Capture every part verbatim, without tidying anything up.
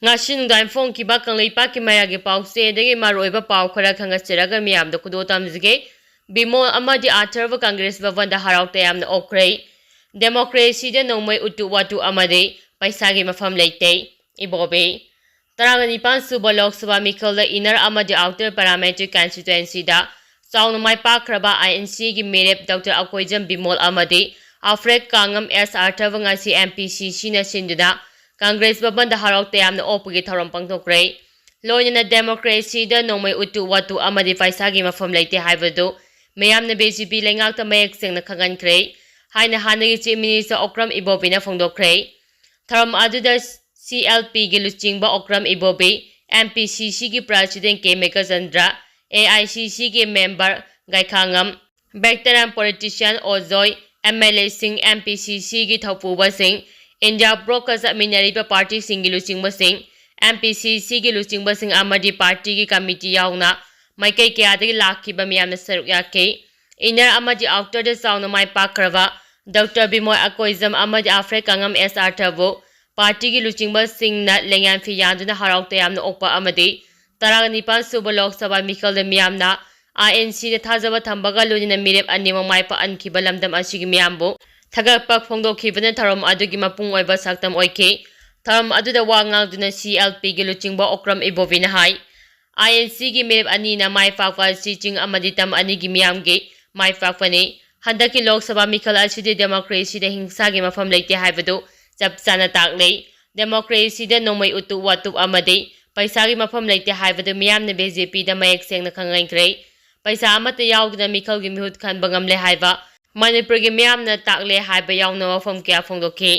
ꯉꯁꯤ ꯅꯨꯡꯗꯥꯡ ꯐꯣꯡꯈꯤꯕ ꯀꯪꯂꯩꯄꯥꯛꯀꯤ ꯃꯌꯥꯒꯤ ꯄꯥꯎꯆꯦꯗꯒꯤ ꯃꯔꯨꯑꯣꯏꯕ ꯄꯥꯎ ꯈꯔ ꯈꯪꯒꯠꯆꯔꯒ ꯃꯤꯌꯥꯝꯗ ꯈꯨꯗꯣꯜ ꯇꯝꯖꯒꯦ꯫ ꯕꯤꯃꯣꯜ ꯑꯃꯗꯤ ꯑꯊꯔꯕ ꯀꯪꯒ꯭ꯔꯦꯁ ꯚꯕꯟꯗ ꯍꯔꯥꯎ ꯇꯌꯥꯝꯅ ꯑꯣꯛꯈ꯭ꯔꯦ꯫ ꯗꯦꯃꯣꯀ꯭ꯔꯦꯁꯤꯗ ꯅꯣꯡꯃꯩ ꯎꯇꯨ ꯋꯥꯇꯨ ꯑꯃꯗꯤ ꯄꯩꯁꯥꯒꯤ ꯃꯐꯝ ꯂꯩꯇꯦ꯫ ꯏꯕꯣꯕꯤ꯫ ꯇꯔꯥꯒ ꯅꯤꯄꯥꯟ ꯁꯨꯕ ꯂꯣꯛ ꯁꯚꯥ ꯃꯤꯈꯜꯗ ꯏꯟꯅꯔ ꯑꯃꯗꯤ ꯑꯥꯎꯇꯔ ꯄꯥꯔꯂꯤꯌꯥꯃꯦꯟꯇꯔꯤ ꯀꯟꯁꯇꯤꯇ꯭ꯋꯦꯟꯁꯤꯗ ꯆꯥꯎꯅ ꯃꯥꯏ ꯄꯥꯛꯈ꯭ꯔꯕ ꯑꯥꯏ ꯑꯦꯟ ꯁꯤꯒꯤ ꯃꯤꯔꯦꯞ ꯗꯣꯛꯇꯔ ꯑꯀꯣꯏꯖꯝ ꯕꯤꯃꯣꯜ ꯑꯃꯗꯤ ꯑꯜꯐ꯭ꯔꯦꯗ ꯀꯥꯉꯝ ꯑꯦꯁ ꯑꯥꯔꯊꯕ ꯉꯁꯤ ꯑꯦꯝ ꯄꯤ ꯁꯤ ꯁꯤꯅ ꯁꯤꯟꯗꯨꯅ ꯀꯪꯒ꯭ꯔꯦꯁ ꯚꯕꯟꯗ ꯍꯔꯥꯎ ꯇꯌꯥꯝꯅ ꯑꯣꯛꯄꯒꯤ ꯊꯧꯔꯝ ꯄꯥꯡꯊꯣꯛꯈ꯭ꯔꯦ꯫ ꯂꯣꯏꯅꯅ ꯗꯦꯃꯣꯀ꯭ꯔꯦꯁꯤꯗ ꯅꯣꯡꯃꯩ ꯎꯇꯨ ꯋꯥꯇꯨ ꯑꯃꯗꯤ ꯄꯩꯁꯥꯒꯤ ꯃꯐꯝ ꯂꯩꯇꯦ ꯍꯥꯏꯕꯗꯨ ꯃꯤꯌꯥꯝꯅ ꯕꯤ ꯖꯦ ꯄꯤ ꯂꯩꯉꯥꯛꯇ ꯃꯌꯦꯛ ꯁꯦꯡꯅ ꯈꯪꯍꯟꯈ꯭ꯔꯦ ꯍꯥꯏꯅ ꯍꯥꯟꯅꯒꯤ ꯆꯤꯐ ꯃꯤꯅꯤꯁꯇꯔ ꯑꯣꯀ꯭ꯔꯝ ꯏꯕꯣꯕꯤꯅ ꯐꯣꯡꯗꯣꯛꯈ꯭ꯔꯦ꯫ ꯊꯧꯔꯝ ꯑꯗꯨꯗ ꯁꯤ ꯑꯦꯜ ꯄꯤꯒꯤ ꯂꯨꯆꯤꯡꯕ ꯑꯣꯀ꯭ꯔꯝ ꯏꯕꯣꯕꯤ, ꯑꯦꯝ ꯄꯤ ꯁꯤ ꯁꯤꯒꯤ president K Meghachandra, A I C ꯁꯤꯒꯤ ꯃꯦꯝꯕꯔ ꯒꯥꯏꯈꯥꯉꯝ, ꯚꯦꯇꯔꯥꯟ ꯄꯣꯂꯤꯇꯤꯁꯤꯌꯥꯟ ꯑꯣꯖꯣꯏ, ꯑꯦꯝ ꯑꯦꯜ ꯑꯦꯁꯤꯡ, ꯑꯦꯝ ꯄꯤ ꯁꯤ ꯁꯤꯒꯤ ꯊꯧꯄꯨꯕꯁꯤꯡ, ꯏꯟꯗꯤꯌꯥ ꯕ꯭ꯂꯣꯛꯀ ꯆꯠꯃꯤꯟꯅꯔꯤꯕ ꯄꯥꯔꯇꯤꯁꯤꯡꯒꯤ ꯂꯨꯆꯤꯡꯕꯁꯤꯡ, ꯑꯦꯝ ꯄꯤ ꯁꯤ ꯁꯤꯒꯤ ꯂꯨꯆꯤꯡꯕꯁꯤꯡ ꯑꯃꯗꯤ ꯄꯥꯔꯇꯤꯒꯤ ꯀꯃꯤꯇꯤ ꯌꯥꯎꯅ ꯃꯥꯏꯀꯩ ꯀꯌꯥꯗꯒꯤ ꯂꯥꯛꯈꯤꯕ ꯃꯤꯌꯥꯝꯅ ꯁꯔꯨꯛ ꯌꯥꯈꯤ꯫ ꯏꯟꯅꯔ ꯑꯃꯗꯤ ꯑꯥꯎꯇꯔꯗ ꯆꯥꯎꯅ ꯃꯥꯏ ꯄꯥꯛꯈ꯭ꯔꯕ ꯗꯣꯛꯇꯔ ꯕꯤꯃꯣꯏ ꯑꯀꯣꯏꯖꯝ ꯑꯃꯗꯤ ꯑꯜꯐ꯭ꯔꯦꯗ ꯀꯥꯉꯝ ꯑꯦꯁ ꯑꯥꯔꯊꯕꯨ ꯄꯥꯔꯇꯤꯒꯤ ꯂꯨꯆꯤꯡꯕꯁꯤꯡꯅ ꯂꯦꯡꯌꯥꯟ ꯐꯤ ꯌꯥꯟꯗꯨꯅ ꯍꯔꯥꯎ ꯇꯌꯥꯝꯅ ꯑꯣꯛꯄ ꯑꯃꯗꯤ ꯇꯔꯥꯒ ꯅꯤꯄꯥꯟ ꯁꯨꯕ ꯂꯣꯛ ꯁꯚꯥ ꯃꯤꯈꯜꯗ ꯃꯤꯌꯥꯝꯅ ꯑꯥꯏ ꯑꯦꯟ ꯁꯤꯗ ꯊꯥꯖꯕ ꯊꯝꯕꯒ ꯂꯣꯏꯅꯅ ꯃꯤꯔꯦꯞ ꯑꯅꯤꯃꯛ ꯃꯥꯏ ꯄꯥꯛꯍꯟꯈꯤꯕ ꯂꯝꯗꯝ ꯑꯁꯤꯒꯤ ꯃꯤꯌꯥꯝꯕꯨ ꯊꯥꯒꯠꯄ ꯐꯣꯡꯗꯣꯛꯈꯤꯕꯅ ꯊꯧꯔꯝ ꯑꯗꯨꯒꯤ ꯃꯄꯨꯡ ꯑꯣꯏꯕ ꯁꯛꯇꯝ ꯑꯣꯏꯈꯤ꯫ ꯊꯧꯔꯝ ꯑꯗꯨꯗ ꯋꯥ ꯉꯥꯡꯗꯨꯅ ꯁꯤ ꯑꯦꯜ ꯄꯤꯒꯤ ꯂꯨꯆꯤꯡꯕ ꯑꯣꯀ꯭ꯔꯝ ꯏꯕꯣꯕꯤꯅ ꯍꯥꯏ, ꯑꯥꯏ ꯑꯦꯟ ꯁꯤꯒꯤ ꯃꯤꯔꯦꯞ ꯑꯅꯤꯅ ꯃꯥꯏ ꯄꯥꯛꯄ ꯑꯁꯤ ꯆꯤꯡ ꯑꯃꯗꯤ ꯇꯝ ꯑꯅꯤꯒꯤ ꯃꯤꯌꯥꯝꯒꯤ ꯃꯥꯏ ꯄꯥꯛꯄꯅꯤ꯫ ꯍꯟꯗꯛꯀꯤ ꯂꯣꯛ ꯁꯚꯥ ꯃꯤꯈꯜ ꯑꯁꯤꯗꯤ ꯗꯦꯃꯣꯀ꯭ꯔꯦꯁꯤꯗ ꯍꯤꯡꯁꯥꯒꯤ ꯃꯐꯝ ꯂꯩꯇꯦ ꯍꯥꯏꯕꯗꯨ ꯆꯞ ꯆꯥꯅ ꯇꯥꯛꯂꯦ꯫ ꯗꯦꯃꯣꯀ꯭ꯔꯦꯁꯤꯗ ꯅꯣꯡꯃꯩ ꯎꯇꯨꯞ ꯋꯥꯇꯨꯞ ꯑꯃꯗꯤ ꯄꯩꯁꯥꯒꯤ ꯃꯐꯝ ꯂꯩꯇꯦ ꯍꯥꯏꯕꯗꯨ ꯃꯤꯌꯥꯝꯅ ꯕꯤ ꯖꯦ ꯄꯤꯗ ꯃꯌꯦꯛ ꯁꯦꯡꯅ ꯈꯪꯍꯟꯈ꯭ꯔꯦ꯫ ꯄꯩꯁꯥ ꯑꯃꯠꯇ ꯌꯥꯎꯗꯅ ꯃꯤꯈꯜꯒꯤ ꯃꯤꯍꯨꯠ ꯈꯟꯕ ꯉꯝꯂꯦ ꯍꯥꯏꯕ ꯃꯅꯤꯄꯨꯔꯒꯤ ꯃꯤꯌꯥꯝꯅ ꯇꯥꯛꯂꯦ ꯍꯥꯏꯕ ꯌꯥꯎꯅ ꯋꯥꯐꯝ ꯀꯌꯥ ꯐꯣꯡꯗꯣꯛꯈꯤ꯫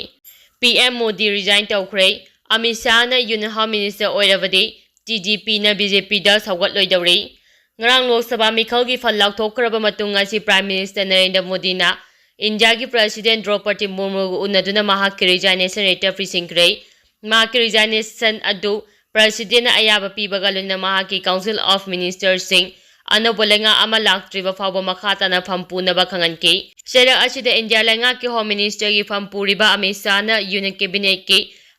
ꯄꯤ ꯑꯦꯝ ꯃꯣꯗꯤ ꯔꯤꯖꯥꯏꯟ ꯇꯧꯈ꯭ꯔꯦ꯫ ꯑꯃꯤꯠ ꯁꯥꯍꯅ ꯌꯨꯅꯤꯌꯟ ꯍꯣꯝ ꯃꯤꯅꯤꯁꯇꯔ ꯑꯣꯏꯔꯕꯗꯤ ꯇꯤ ꯗꯤ ꯄꯤꯅ ꯕꯤ ꯖꯦ ꯄꯤꯗ ꯁꯧꯒꯠꯂꯣꯏꯗꯧꯔꯤ꯫ ꯉꯔꯥꯡ ꯂꯣꯛ ꯁꯚꯥ ꯃꯤꯈꯜꯒꯤ ꯐꯜ ꯂꯥꯎꯊꯣꯛꯈ꯭ꯔꯕ ꯃꯇꯨꯡ ꯉꯁꯤ ꯄ꯭ꯔꯥꯏꯝ ꯃꯤꯅꯤꯁꯇꯔ ꯅꯔꯦꯟꯗ꯭ꯔ ꯃꯣꯗꯤꯅ ꯏꯟꯗꯤꯌꯥꯒꯤ ꯄ꯭ꯔꯁꯤꯗꯦꯟ ꯗ꯭ꯔꯧꯄꯗꯤ ꯃꯨꯔꯃꯨꯒ ꯎꯅꯗꯨꯅ ꯃꯍꯥꯛꯀꯤ ꯔꯤꯖꯥꯏꯅꯦꯁꯟ ꯂꯦꯇꯔ ꯄꯤꯁꯤꯟꯈ꯭ꯔꯦ꯫ ꯃꯍꯥꯛꯀꯤ ꯔꯤꯖꯥꯏꯅꯦꯁꯟ ꯑꯗꯨ ꯄ꯭ꯔꯁꯤꯗꯦꯟꯅ ꯑꯌꯥꯕ ꯄꯤꯕꯒ ꯂꯣꯏꯅꯅ ꯃꯍꯥꯛꯀꯤ ꯀꯥꯎꯟꯁꯤꯜ ꯑꯣꯐ ꯃꯤꯅꯤꯁꯇꯔꯁꯤꯡ ꯑꯅꯧꯕ ꯂꯩꯉꯥꯛ ꯑꯃ ꯂꯥꯛꯇ꯭ꯔꯤꯕ ꯐꯥꯎꯕ ꯃꯈꯥ ꯇꯥꯅ ꯐꯝ ꯄꯨꯅꯕ ꯈꯪꯍꯟꯈꯤ꯫ ꯆꯩꯔꯛ ꯑꯁꯤꯗ ꯏꯟꯗꯤꯌꯥ ꯂꯩꯉꯥꯛꯀꯤ ꯍꯣꯝ ꯃꯤꯅꯤꯁꯇꯔꯒꯤ ꯐꯝ ꯄꯨꯔꯤꯕ ꯑꯃꯤꯠ ꯁꯥꯍꯅ ꯌꯨꯅꯤꯌꯟ ꯀꯦꯕꯤꯅꯦꯠꯀꯤ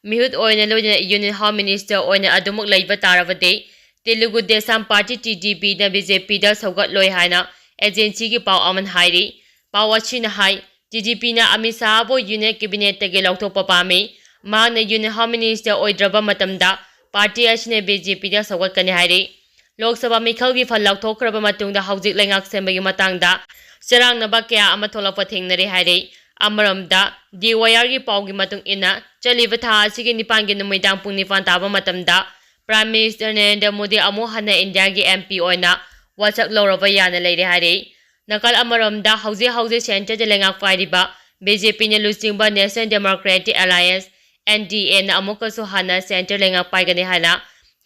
ꯃꯤꯍꯨꯠ ꯑꯣꯏꯅ ꯂꯣꯏꯅꯅ Union Home Minister ꯑꯣꯏꯅ ꯑꯗꯨꯃꯛ ꯂꯩꯕ ꯇꯥꯔꯕꯗꯤ Telugu Desam Party, T D P, ꯅ B J P ꯗ ꯁꯧꯒꯠꯂꯣꯏ ꯍꯥꯏꯅ agency ꯒꯤ ꯄꯥꯎ ꯑꯃꯅ ꯍꯥꯏꯔꯤ꯫ ꯄꯥꯎ ꯑꯁꯤꯅ ꯍꯥꯏ, T D P ꯅ ꯑꯃꯤꯠ ꯁꯥꯍꯕꯨ Union Cabinet ꯇꯒꯤ ꯂꯧꯊꯣꯛꯄ ꯄꯥꯝꯃꯤ꯫ ꯃꯍꯥꯛꯅ Union Home Minister ꯑꯣꯏꯗ꯭ꯔꯕ ꯃꯇꯝꯗ party ꯑꯁꯤꯅ B J P ꯗ ꯁꯧꯒꯠꯀꯅꯤ ꯍꯥꯏꯔꯤ꯫ ꯂꯣꯛ ꯁꯚꯥ ꯃꯤꯈꯜꯒꯤ ꯐꯜ ꯂꯥꯎꯊꯣꯛꯈ꯭ꯔꯕ ꯃꯇꯨꯡꯗ ꯍꯧꯖꯤꯛ ꯂꯩꯉꯥꯛ ꯁꯦꯝꯕꯒꯤ ꯃꯇꯥꯡꯗ ꯆꯔꯥꯡꯅꯕ ꯀꯌꯥ ꯑꯃ ꯊꯣꯛꯂꯛꯄ ꯊꯦꯡꯅꯔꯦ ꯍꯥꯏꯔꯤ꯫ ꯑꯃꯔꯣꯝꯗ, The Wire ꯒꯤ ꯄꯥꯎꯒꯤ ꯃꯇꯨꯡ ꯏꯟꯅ, ꯆꯠꯂꯤꯕ ꯊꯥ ꯑꯁꯤꯒꯤ ꯅꯤꯄꯥꯟꯒꯤ ꯅꯨꯃꯤꯗꯥꯡ ꯄꯨꯡ ꯅꯤꯄꯥꯟ ꯇꯥꯕ ꯃꯇꯝꯗ Prime Minister ꯅꯔꯦꯟꯗ꯭ꯔ ꯃꯣꯗꯤ ꯑꯃꯨꯛ ꯍꯟꯅ ꯏꯟꯗꯤꯌꯥꯒꯤ M P ꯑꯣꯏꯅ ꯋꯥꯁꯛ ꯂꯧꯔꯕ ꯌꯥꯅ ꯂꯩꯔꯦ ꯍꯥꯏꯔꯤ꯫ ꯅꯥꯀꯜ ꯑꯃꯔꯣꯝꯗ, ꯍꯧꯖꯤꯛ ꯍꯧꯖꯤꯛ centre ꯗ ꯂꯩꯉꯥꯛ ꯄꯥꯏꯔꯤꯕ B J P ꯅ ꯂꯨꯆꯤꯡꯕ National Democratic Alliance, N D A ꯅ ꯑꯃꯨꯛꯀꯁꯨ ꯍꯟꯅ centre ꯂꯩꯉꯥꯛ ꯄꯥꯏꯒꯅꯤ ꯍꯥꯏꯅ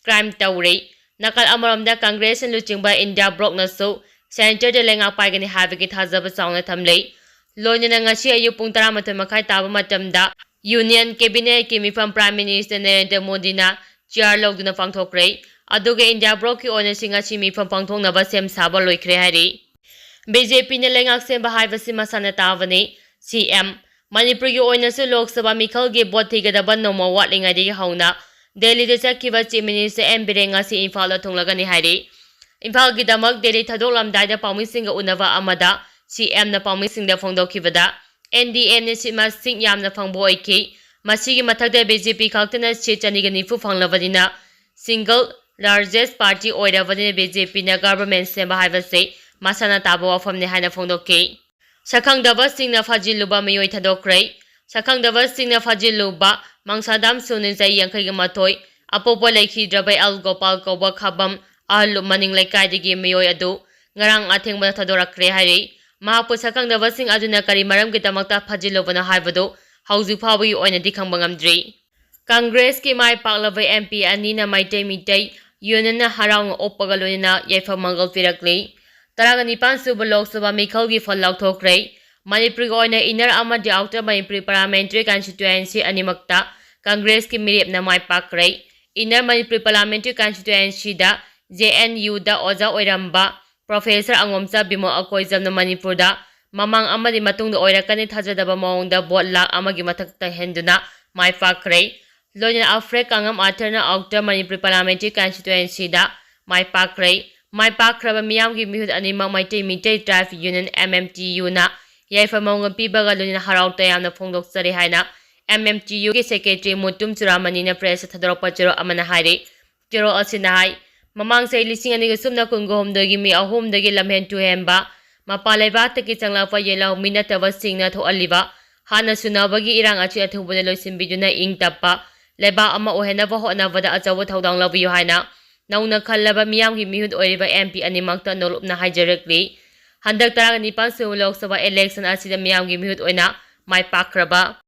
claim ꯇꯧꯔꯤ꯫ ꯅꯥꯀꯜ ꯑꯃꯔꯣꯝꯗ, Congress ꯅ ꯂꯨꯆꯤꯡꯕ India bloc ꯅꯁꯨ centre ꯗ ꯂꯩꯉꯥꯛ ꯄꯥꯏꯒꯅꯤ ꯍꯥꯏꯕꯒꯤ ꯊꯥꯖꯕ ꯆꯥꯎꯅ ꯊꯝꯂꯤ꯫ ꯂꯣꯏꯅꯅ ꯉꯁꯤ ꯑꯌꯨꯛ ꯄꯨꯡ ꯇꯔꯥꯃꯥꯊꯣꯏ ꯃꯈꯥꯏ ꯇꯥꯕ ꯃꯇꯝꯗ Union Cabinet ꯀꯤ ꯃꯤꯐꯝ Prime Minister ꯅꯔꯦꯟꯗ꯭ꯔ ꯃꯣꯗꯤꯅ chair ꯂꯧꯗꯨꯅ ꯄꯥꯡꯊꯣꯛꯈ꯭ꯔꯦ꯫ ꯑꯗꯨꯒ India bloc ꯀꯤ ꯑꯣꯏꯅꯁꯨ ꯉꯁꯤ ꯃꯤꯐꯝ ꯄꯥꯡꯊꯣꯛꯅꯕ ꯁꯦꯝ ꯁꯥꯕ ꯂꯣꯏꯈ꯭ꯔꯦ ꯍꯥꯏꯔꯤ꯫ B J P ꯅ ꯂꯩꯉꯥꯛ ꯁꯦꯝꯕ ꯍꯥꯏꯕꯁꯤ ꯃꯁꯥꯅ ꯇꯥꯕꯅꯤ꯫ C M, ꯃꯅꯤꯄꯨꯔꯒꯤ ꯑꯣꯏꯅꯁꯨ ꯂꯣꯛ ꯁꯚꯥ ꯃꯤꯈꯜꯒꯤ vote ꯊꯤꯒꯗꯕ ꯅꯣꯡꯃ ꯋꯥꯠꯂꯤꯉꯩꯗꯒꯤ ꯍꯧꯅ ꯗꯦꯜꯂꯤꯗ ꯆꯠꯈꯤꯕ Chief Minister N ꯕꯤꯔꯦꯟ ꯉꯁꯤ ꯏꯝꯐꯥꯜꯗ ꯊꯨꯡꯂꯒꯅꯤ ꯍꯥꯏꯔꯤ꯫ ꯏꯝꯐꯥꯜꯒꯤꯗꯃꯛ ꯗꯦꯜꯂꯤ ꯊꯥꯗꯣꯛꯂꯝꯗꯥꯏꯗ ꯄꯥꯎꯃꯤꯁꯤꯡꯒ ꯎꯅꯕ ꯑꯃꯗ C M ꯅ ꯄꯥꯎꯃꯤꯁꯤꯡꯗ ꯐꯣꯡꯗꯣꯛꯈꯤꯕꯗ, N D A ꯅ seat ꯃꯁꯤꯡ ꯌꯥꯝꯅ ꯐꯪꯕ ꯑꯣꯏꯈꯤ꯫ ꯃꯁꯤꯒꯤ ꯃꯊꯛꯇ B J P ꯈꯛꯇꯅ seat ꯆꯅꯤꯒ ꯅꯤꯐꯨ ꯐꯪꯂꯕꯅꯤꯅ, single largest party ꯑꯣꯏꯔꯕꯅꯤꯅ B J P ꯅ government ꯁꯦꯝꯕ ꯍꯥꯏꯕꯁꯤ ꯃꯁꯥꯅ ꯇꯥꯕ ꯋꯥꯐꯝꯅꯤ ꯍꯥꯏꯅ ꯐꯣꯡꯗꯣꯛꯈꯤ꯫ ꯁꯛꯈꯪꯗꯕꯁꯤꯡꯅ ꯐꯥꯖꯤꯜꯂꯨꯕ ꯃꯤꯑꯣꯏ ꯊꯥꯗꯣꯛꯈ꯭ꯔꯦ꯫ ꯁꯛꯈꯪꯗꯕꯁꯤꯡꯅ ꯐꯥꯖꯤꯜꯂꯨꯕ ꯃꯪꯁꯥꯗꯥꯝ ꯁꯨꯅꯤꯜ, ꯆꯍꯤ ꯌꯥꯡꯈꯩꯒ ꯃꯥꯊꯣꯏ, ꯑꯄꯣꯛꯄ ꯂꯩꯈꯤꯗ꯭ꯔꯕ ꯑꯦꯜ ꯒꯣꯄꯥꯜ ꯀꯧꯕ ꯈꯥꯕꯝ ꯑꯍꯜꯂꯨꯞ ꯃꯅꯤꯡ ꯂꯩꯀꯥꯏꯗꯒꯤ ꯃꯤꯑꯣꯏ ꯑꯗꯨ ꯉꯔꯥꯡ ꯑꯊꯦꯡꯕꯗ ꯊꯥꯗꯣꯔꯛꯈ꯭ꯔꯦ ꯍꯥꯏꯔꯤ꯫ ꯃꯍꯥꯛꯄꯨ ꯁꯛꯈꯪꯗꯕꯁꯤꯡ ꯑꯗꯨꯅ ꯀꯔꯤ ꯃꯔꯝꯒꯤꯗꯃꯛꯇ ꯐꯥꯖꯤꯜꯂꯨꯕꯅꯣ ꯍꯥꯏꯕꯗꯨ ꯍꯧꯖꯤꯛ ꯐꯥꯎꯕꯒꯤ ꯑꯣꯏꯅꯗꯤ ꯈꯪꯕ ꯉꯝꯗ꯭ꯔꯤ꯫ ꯀꯪꯒ꯭ꯔꯦꯁꯀꯤ ꯃꯥꯏ ꯄꯥꯛꯂꯕ M P ꯑꯅꯤꯅ ꯃꯩꯇꯩ ꯃꯤꯇꯩ Union ꯅ ꯍꯔꯥꯎꯅ ꯑꯣꯛꯄꯒ ꯂꯣꯏꯅꯅ ꯌꯥꯏꯐ ꯃꯪꯒꯜ ꯄꯤꯔꯛꯂꯤ꯫ ꯇꯔꯥꯒ ꯅꯤꯄꯥꯟ ꯁꯨꯕ ꯂꯣꯛ ꯁꯚꯥ ꯃꯤꯈꯜꯒꯤ ꯐꯜ ꯂꯥꯎꯊꯣꯛꯈ꯭ꯔꯦ꯫ ꯃꯅꯤꯄꯨꯔꯒꯤ ꯑꯣꯏꯅ Inner ꯑꯃꯗꯤ Outer ꯃꯅꯤꯄꯨꯔꯤ Parliamentary Constituency ꯑꯅꯤꯃꯛꯇ ꯀꯪꯒ꯭ꯔꯦꯁꯀꯤ ꯃꯤꯔꯦꯞꯅ ꯃꯥꯏ ꯄꯥꯛꯈ꯭ꯔꯦ꯫ Inner ꯃꯅꯤꯄꯨꯔꯤ Parliamentary Constituency ꯗ J N U ꯗ ꯑꯣꯖꯥ ꯑꯣꯏꯔꯝꯕ Professor ꯑꯉꯣꯝꯆꯥ ꯕꯤꯃꯣꯜ ꯑꯀꯣꯏꯖꯝꯅ ꯃꯅꯤꯄꯨꯔꯗ ꯃꯃꯥꯡ ꯑꯃꯗꯤ ꯃꯇꯨꯡꯗ ꯑꯣꯏꯔꯛꯀꯅꯤ ꯊꯥꯖꯗꯕ ꯃꯑꯣꯡꯗ vote ꯂꯥꯈ ꯑꯃꯒꯤ ꯃꯊꯛꯇ ꯍꯦꯟꯗꯨꯅ ꯃꯥꯏ ꯄꯥꯛꯈ꯭ꯔꯦ꯫ ꯂꯣꯏꯅꯅ ꯑꯐ꯭ꯔꯦꯛ ꯀꯥꯡꯉꯝ ꯑꯥꯔꯊꯔꯅ ꯑꯥꯎꯇꯔ ꯃꯅꯤꯄꯨꯔ ꯄꯥꯔꯂꯤꯌꯥꯃꯦꯟꯇꯔꯤ ꯀꯟꯁꯇꯤꯇ꯭ꯋꯦꯟꯁꯤꯗ ꯃꯥꯏ ꯄꯥꯛꯈ꯭ꯔꯦ꯫ ꯃꯥꯏ ꯄꯥꯛꯈ꯭ꯔꯕ ꯃꯤꯌꯥꯝꯒꯤ ꯃꯤꯍꯨꯠ ꯑꯅꯤꯃꯛ ꯃꯩꯇꯩ ꯃꯤꯇꯩ ꯇ꯭ꯔꯥꯏꯕ ꯌꯨꯅꯤꯌꯟ, ꯑꯦꯝ ꯑꯦꯝ ꯇꯤ ꯌꯨꯅ ꯌꯥꯏꯐ ꯃꯉꯣꯟ ꯄꯤꯕꯒ ꯂꯣꯏꯅꯅ ꯍꯔꯥꯎ ꯇꯌꯥꯝꯅ ꯐꯣꯡꯗꯣꯛꯆꯔꯤ ꯍꯥꯏꯅ ꯑꯦꯝ ꯑꯦꯝ ꯇꯤ ꯌꯨꯒꯤ ꯁꯦꯀ꯭ꯔꯦꯇꯔꯤ ꯃꯨꯇꯨꯝ ꯆꯨꯔꯥꯃꯅꯤꯅ ꯄ꯭ꯔꯦꯁꯇ ꯊꯥꯗꯣꯔꯛꯄ ꯆꯦꯔꯣꯜ ꯑꯃꯅ ꯍꯥꯏꯔꯤ꯫ ꯆꯦꯔꯣꯜ ꯑꯁꯤꯅ ꯍꯥꯏ, ꯃꯃꯥꯡ ꯆꯍꯤ ꯂꯤꯁꯤꯡ ꯑꯅꯤꯒ ꯁꯨꯞꯅ ꯀꯨꯟꯒ ꯍꯨꯝꯗꯣꯏꯒꯤ ꯃꯤ ꯑꯍꯨꯝꯗꯒꯤ ꯂꯝꯍꯦꯟ ꯇꯨꯍꯦꯟꯕ, ꯃꯄꯥꯟ ꯂꯩꯕꯥꯛꯇꯒꯤ ꯆꯪꯂꯛꯄ ꯌꯦꯜꯍꯧꯃꯤ ꯅꯠꯇꯕꯁꯤꯡꯅ ꯊꯣꯛꯍꯜꯂꯤꯕ ꯍꯥꯟꯅ ꯁꯨꯅꯕꯒꯤ ꯏꯔꯥꯡ ꯑꯁꯤ ꯑꯊꯨꯕꯗ ꯂꯣꯏꯁꯤꯟꯕꯤꯗꯨꯅ ꯏꯪ ꯇꯞꯄ ꯂꯩꯕꯥꯛ ꯑꯃ ꯑꯣꯏꯍꯟꯅꯕ ꯍꯣꯠꯅꯕꯗ ꯑꯆꯧꯕ ꯊꯧꯗꯥꯡ ꯂꯧꯕꯤꯌꯨ ꯍꯥꯏꯅ ꯅꯧꯅ ꯈꯜꯂꯕ ꯃꯤꯌꯥꯝꯒꯤ ꯃꯤꯍꯨꯠ ꯑꯣꯏꯔꯤꯕ ꯑꯦꯝ ꯄꯤ ꯑꯅꯤꯃꯛꯇ ꯅꯣꯂꯨꯞꯅ ꯍꯥꯏꯖꯔꯛꯂꯤ꯫ ꯍꯟꯗꯛ ꯇꯔꯥꯅꯤꯄꯥꯟ ꯁꯨꯕ ꯂꯣꯛ ꯁꯚꯥ ꯏꯂꯦꯛꯁꯟ ꯑꯁꯤꯗ ꯃꯤꯌꯥꯝꯒꯤ ꯃꯤꯍꯨꯠ ꯑꯣꯏꯅ ꯃꯥꯏ ꯄꯥꯛꯈ꯭ꯔꯕ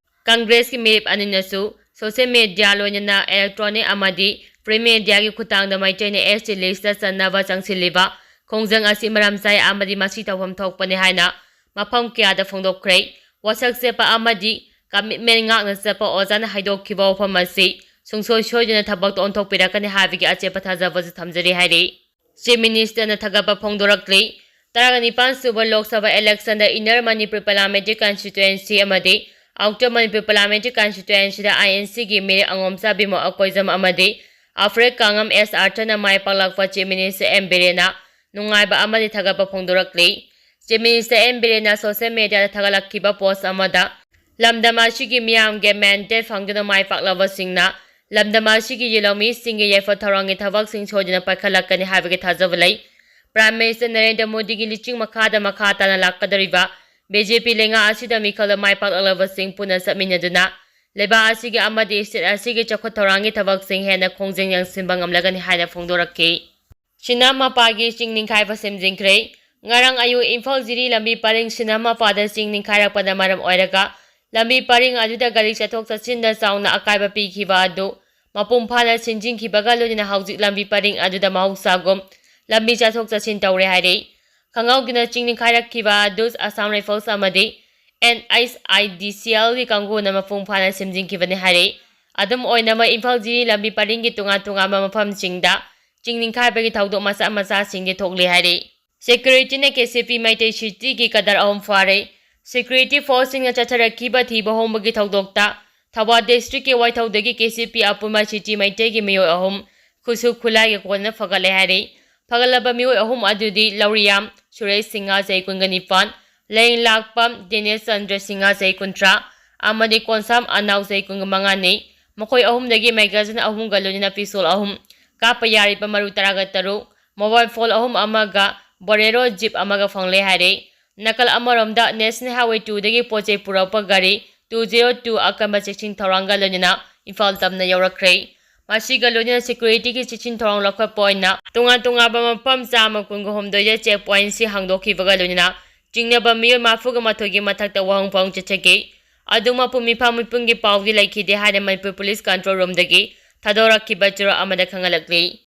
ꯀꯪꯒ꯭ꯔꯦꯁꯀꯤ ꯃꯤꯔꯦꯞ ꯑꯅꯤꯅꯁꯨ ꯁꯣꯁꯤꯌꯦꯜ ꯃꯦꯗꯤꯌꯥ, ꯂꯣꯏꯅꯅ ꯏꯂꯦꯛꯇ꯭ꯔꯣꯅꯤꯛ ꯑꯃꯗꯤ ꯄ꯭ꯔꯤꯟꯠ ꯃꯦꯗꯤꯌꯥꯒꯤ ꯈꯨꯠꯊꯥꯡꯗ ꯃꯩꯇꯩꯅ ꯑꯦꯁ ꯇꯤ ꯂꯤꯁꯇ ꯆꯟꯅꯕ ꯆꯪꯁꯤꯜꯂꯤꯕ ꯈꯣꯡꯖꯪ ꯑꯁꯤ ꯃꯔꯝ ꯆꯥꯏ ꯑꯃꯗꯤ ꯃꯁꯤ ꯇꯧꯐꯝ ꯊꯣꯛꯄꯅꯤ ꯍꯥꯏꯅ ꯃꯐꯝ ꯀꯌꯥꯗ ꯐꯣꯡꯗꯣꯛꯈ꯭ꯔꯦ꯫ ꯋꯥꯁꯛ ꯆꯦꯠꯄ ꯑꯃꯗꯤ ꯀꯃꯤꯠꯃꯦꯟ ꯉꯥꯛꯅ ꯆꯠꯄ ꯑꯣꯖꯥꯅ ꯍꯥꯏꯗꯣꯛꯈꯤꯕ ꯋꯥꯐꯝ ꯑꯁꯤ ꯁꯨꯡꯁꯣꯏ ꯁꯣꯏꯗꯅ ꯊꯕꯛꯇ ꯑꯣꯟꯊꯣꯛꯄꯤꯔꯛꯀꯅꯤ ꯍꯥꯏꯕꯒꯤ ꯑꯆꯦꯠꯄ ꯊꯥꯖꯕꯁꯨ ꯊꯝꯖꯔꯤ ꯍꯥꯏꯔꯤ꯫ ꯆꯤꯐ ꯃꯤꯅꯤꯁꯇꯔꯅ ꯊꯥꯒꯠꯄ ꯐꯣꯡꯗꯣꯔꯛꯂꯤ꯫ ꯇꯔꯥꯅꯤꯄꯥꯟ ꯁꯨꯕ ꯂꯣꯛ ꯁꯚꯥ ꯏꯂꯦꯛꯁꯟꯗ ꯏꯟꯅꯔ ꯃꯅꯤꯄꯨꯔ ꯄꯥꯔꯂꯤꯌꯥꯃꯦꯟꯇꯔꯤ ꯀꯟꯁꯇꯤꯇ꯭ꯋꯦꯟꯁꯤ ꯑꯃꯗꯤ ꯑꯥꯎꯇꯔ ꯃꯅꯤꯄꯨꯔ ꯄꯥꯔꯂꯤꯌꯥꯃꯦꯟꯇꯔꯤ ꯀꯟꯁꯇꯤꯇ꯭ꯋꯦꯟꯁꯤꯗ ꯑꯥꯏ ꯑꯦꯟ ꯁꯤꯒꯤ ꯃꯤꯔꯦꯞ ꯑꯉꯣꯝꯆꯥ ꯕꯤꯃꯣꯜ ꯑꯀꯣꯏꯖꯝ ꯑꯃꯗꯤ ꯑꯐ꯭ꯔꯦꯛ ꯀꯥꯡꯉꯝ ꯑꯦꯁ ꯑꯥꯔꯊꯔꯅ ꯃꯥꯏ ꯄꯥꯛꯂꯛꯄ ꯆꯤꯐ ꯃꯤꯅꯤꯁꯇꯔ ꯑꯦꯝ ꯕꯤꯔꯦꯟꯅ ꯅꯨꯡꯉꯥꯏꯕ ꯑꯃꯗꯤ ꯊꯥꯒꯠꯄ ꯐꯣꯡꯗꯣꯔꯛꯂꯤ꯫ ꯆꯤꯐ ꯃꯤꯅꯤꯁꯇꯔ ꯑꯦꯝ ꯕꯤꯔꯦꯟꯅ ꯁꯣꯁꯤꯌꯦꯜ ꯃꯦꯗꯤꯌꯥꯗ ꯊꯥꯒꯠꯂꯛꯈꯤꯕ ꯄꯣꯁ ꯑꯃꯗ, ꯂꯝꯗꯝ ꯑꯁꯤꯒꯤ ꯃꯤꯌꯥꯝꯒꯤ ꯃꯦꯟꯗꯦꯠ ꯐꯪꯗꯨꯅ ꯃꯥꯏ ꯄꯥꯛꯂꯕꯁꯤꯡꯅ ꯂꯝꯗꯝ ꯑꯁꯤꯒꯤ ꯌꯦꯜꯍꯧꯃꯤꯁꯤꯡꯒꯤ ꯌꯥꯏꯐ ꯊꯧꯔꯥꯡꯒꯤ ꯊꯕꯛꯁꯤꯡ ꯁꯣꯏꯗꯅ ꯄꯥꯏꯈꯠꯂꯛꯀꯅꯤ ꯍꯥꯏꯕꯒꯤ ꯊꯥꯖꯕ ꯂꯩ꯫ ꯄ꯭ꯔꯥꯏꯝ ꯃꯤꯅꯤꯁꯇꯔ ꯅꯔꯦꯟꯗ꯭ꯔ ꯃꯣꯗꯤꯒꯤ ꯂꯨꯆꯤꯡ ꯃꯈꯥꯗ ꯃꯈꯥ ꯇꯥꯅ ꯂꯥꯛꯀꯗꯧꯔꯤꯕ ꯕꯤ ꯖꯦ ꯄꯤ ꯂꯩꯉꯥꯛ ꯑꯁꯤꯗ ꯃꯤꯈꯜꯗ ꯃꯥꯏ ꯄꯥꯛꯂꯛꯂꯕꯁꯤꯡ ꯄꯨꯟꯅ ꯆꯠꯃꯤꯟꯅꯗꯨꯅ ꯂꯩꯕꯥꯛ ꯑꯁꯤꯒꯤ ꯑꯃꯗꯤ ꯁ꯭ꯇꯦꯠ ꯑꯁꯤꯒꯤ ꯆꯥꯎꯈꯠ ꯊꯧꯔꯥꯡꯒꯤ ꯊꯕꯛꯁꯤꯡ ꯍꯦꯟꯅ ꯈꯣꯡꯖꯦꯜ ꯌꯥꯡꯁꯤꯟꯕ ꯉꯝꯂꯒꯅꯤ ꯍꯥꯏꯅ ꯐꯣꯡꯗꯣꯔꯛꯈꯤ꯫ ꯁꯤꯅꯥꯃꯄꯥꯒꯤ ꯆꯤꯡ ꯅꯤꯡꯈꯥꯏꯕ ꯁꯦꯝꯖꯤꯟꯈ꯭ꯔꯦ꯫ ꯉꯔꯥꯡ ꯑꯌꯨꯛ ꯏꯝꯐꯥꯜ ꯖꯤꯔꯤ ꯂꯝꯕꯤ ꯄꯔꯤꯡ ꯁꯤꯅꯥꯃꯄꯥꯗ ꯆꯤꯡ ꯅꯤꯡꯈꯥꯏꯔꯛꯄꯅ ꯃꯔꯝ ꯑꯣꯏꯔꯒ ꯂꯝꯕꯤ ꯄꯔꯤꯡ ꯑꯗꯨꯗ ꯒꯥꯔꯤ ꯆꯠꯊꯣꯛ ꯆꯠꯁꯤꯟꯗ ꯆꯥꯎꯅ ꯑꯀꯥꯏꯕ ꯄꯤꯈꯤꯕ ꯑꯗꯨ ꯃꯄꯨꯡ ꯐꯥꯅ ꯁꯤꯟꯖꯤꯟꯈꯤꯕꯒ ꯂꯣꯏꯅꯅ ꯍꯧꯖꯤꯛ ꯂꯝꯕꯤ ꯄꯔꯤꯡ ꯑꯗꯨꯗ ꯃꯍꯧꯁꯥꯒꯨꯝ ꯂꯝꯕꯤ ꯆꯠꯊꯣꯛ ꯆꯠꯁꯤꯟ ꯇꯧꯔꯦ ꯍꯥꯏꯔꯤ꯫ ꯈꯪꯍꯧꯗꯅ ꯆꯤꯡ ꯅꯤꯡꯈꯥꯏꯔꯛꯈꯤꯕ ꯑꯗꯨ ꯑꯁꯥꯝ ꯔꯥꯏꯐꯜꯁ ꯑꯃꯗꯤ ꯑꯦꯟ ꯑꯩꯆ ꯑꯥꯏ ꯗꯤ ꯁꯤ ꯑꯦꯜꯒꯤ ꯀꯥꯡꯕꯨꯅ ꯃꯄꯨꯡ ꯐꯥꯅ ꯁꯦꯝꯖꯤꯟꯈꯤꯕꯅꯤ ꯍꯥꯏꯔꯤ꯫ ꯑꯗꯨꯝ ꯑꯣꯏꯅꯃꯛ, ꯏꯝꯐꯥꯜ ꯖꯤꯔꯤ ꯂꯝꯕꯤ ꯄꯔꯤꯡꯒꯤ ꯇꯣꯉꯥꯟ ꯇꯣꯉꯥꯟꯕ ꯃꯐꯝꯁꯤꯡꯗ ꯆꯤꯡ ꯅꯤꯡꯈꯥꯏꯕꯒꯤ ꯊꯧꯗꯣꯛ ꯃꯆꯥ ꯃꯆꯥꯁꯤꯡꯗꯤ ꯊꯣꯛꯂꯤ ꯍꯥꯏꯔꯤ꯫ ꯁꯦꯀ꯭ꯌꯨꯔꯤꯇꯤꯅ ꯀꯦ ꯁꯤ ꯄꯤ ꯃꯩꯇꯩ ꯁꯤꯇꯤꯒꯤ ꯀꯗꯔ ꯑꯍꯨꯝ ꯐꯥꯔꯦ꯫ ꯁꯦꯀ꯭ꯌꯨꯔꯤꯇꯤ ꯐꯣꯔꯁꯁꯤꯡꯅ ꯆꯠꯊꯔꯛꯈꯤꯕ ꯊꯤꯕ ꯍꯣꯝꯕꯒꯤ ꯊꯧꯗꯣꯛꯇ ꯊꯧꯕꯥꯜ ꯗꯤꯁꯇ꯭ꯔꯤꯛꯀꯤ ꯋꯥꯏꯊꯧꯗꯒꯤ ꯀꯦ ꯁꯤ ꯄꯤ ꯑꯄꯨꯟꯕ ꯁꯤꯇꯤ ꯃꯩꯇꯩꯒꯤ ꯃꯤꯑꯣꯏ ꯑꯍꯨꯝ ꯈꯨꯠꯁꯨ ꯈꯨꯠꯂꯥꯏꯒ ꯀꯣꯟꯅ ꯐꯒꯠꯂꯦ ꯍꯥꯏꯔꯤ꯫ ꯐꯒꯠꯂꯕ ꯃꯤꯑꯣꯏ ꯑꯍꯨꯝ ꯑꯗꯨꯗꯤ ꯂꯧꯔꯤꯌꯥꯝ ꯁꯨꯔꯦꯁ ꯁꯤꯡꯍ, ꯆꯍꯤ ꯀꯨꯟꯒ ꯅꯤꯄꯥꯟ, ꯂꯥꯏꯌꯦꯡꯂꯥꯛꯄꯝ ꯗꯤꯅꯦꯁ ꯆꯟꯗ꯭ꯔ ꯁꯤꯡꯍ, ꯆꯍꯤ ꯀꯨꯟꯊ꯭ꯔꯥ, ꯑꯃꯗꯤ ꯀꯣꯟꯁꯥꯝ ꯑꯅꯥꯎ, ꯆꯍꯤ ꯀꯨꯟꯒ ꯃꯉꯥꯅꯤ꯫ ꯃꯈꯣꯏ ꯑꯍꯨꯝꯗꯒꯤ ꯃꯦꯒꯥꯖꯤꯟ ꯑꯍꯨꯝꯒ ꯂꯣꯏꯅꯅ ꯄꯤꯁꯇꯣꯜ ꯑꯍꯨꯝ, ꯀꯥꯞꯄ ꯌꯥꯔꯤꯕ ꯃꯔꯨ ꯇꯔꯥꯒ ꯇꯔꯨꯛ, ꯃꯣꯕꯥꯏꯜ ꯐꯣꯟ ꯑꯍꯨꯝ ꯑꯃꯒ ꯕꯣꯂꯦꯔꯣ ꯖꯤꯞ ꯑꯃꯒ ꯐꯪꯂꯦ ꯍꯥꯏꯔꯤ꯫ ꯅꯥꯀꯜ ꯑꯃꯔꯣꯝꯗ, ꯅꯦꯁꯅꯦꯜ ꯍꯥꯏꯋꯦ ꯇꯨꯗꯒꯤ ꯄꯣꯠ ꯆꯩ ꯄꯨꯔꯛꯄ ꯒꯥꯔꯤ ꯇꯨ ꯖꯤꯔꯣ ꯇꯨ ꯑꯀꯟꯕ ꯆꯦꯛꯁꯤꯟ ꯊꯧꯔꯥꯡꯒ ꯂꯣꯏꯅꯅ ꯏꯝꯐꯥꯜ ꯇꯝꯅ ꯌꯧꯔꯛꯈ꯭ꯔꯦ꯫ ꯃꯁꯤꯒ ꯂꯣꯏꯅꯅ ꯁꯦꯀ꯭ꯌꯨꯔꯤꯇꯤꯒꯤ ꯆꯦꯛꯁꯤꯟ ꯊꯧꯔꯥꯡ ꯂꯧꯈꯠꯄ ꯑꯣꯏꯅ ꯇꯣꯉꯥꯟ ꯇꯣꯉꯥꯟꯕ ꯃꯐꯝ ꯆꯥꯝꯃ ꯀꯨꯟꯒ ꯍꯨꯝꯗꯣꯏꯗ ꯆꯦꯛ ꯄꯣꯏꯟꯠꯁꯤ ꯍꯥꯡꯗꯣꯛꯈꯤꯕꯒ ꯂꯣꯏꯅꯅ ꯆꯤꯡꯅꯕ ꯃꯤꯑꯣꯏ ꯃꯔꯤꯐꯨꯒ ꯃꯥꯊꯣꯏꯒꯤ ꯃꯊꯛꯇ ꯋꯥꯍꯪ ꯄꯥꯎꯍꯪ ꯆꯠꯊꯈꯤ꯫ ꯑꯗꯨꯃꯛꯄꯨ ꯃꯤꯐꯝ ꯃꯤꯄꯨꯝꯒꯤ ꯄꯥꯎꯗꯤ ꯂꯩꯈꯤꯗꯦ ꯍꯥꯏꯅ ꯃꯅꯤꯄꯨꯔ ꯄꯨꯂꯤꯁ ꯀꯟꯇ꯭ꯔꯣꯜ ꯔꯨꯝꯗꯒꯤ ꯊꯥꯗꯣꯔꯛꯈꯤꯕ ꯆꯦꯔꯣꯜ ꯑꯃꯗ ꯈꯪꯍꯜꯂꯛꯂꯤ꯫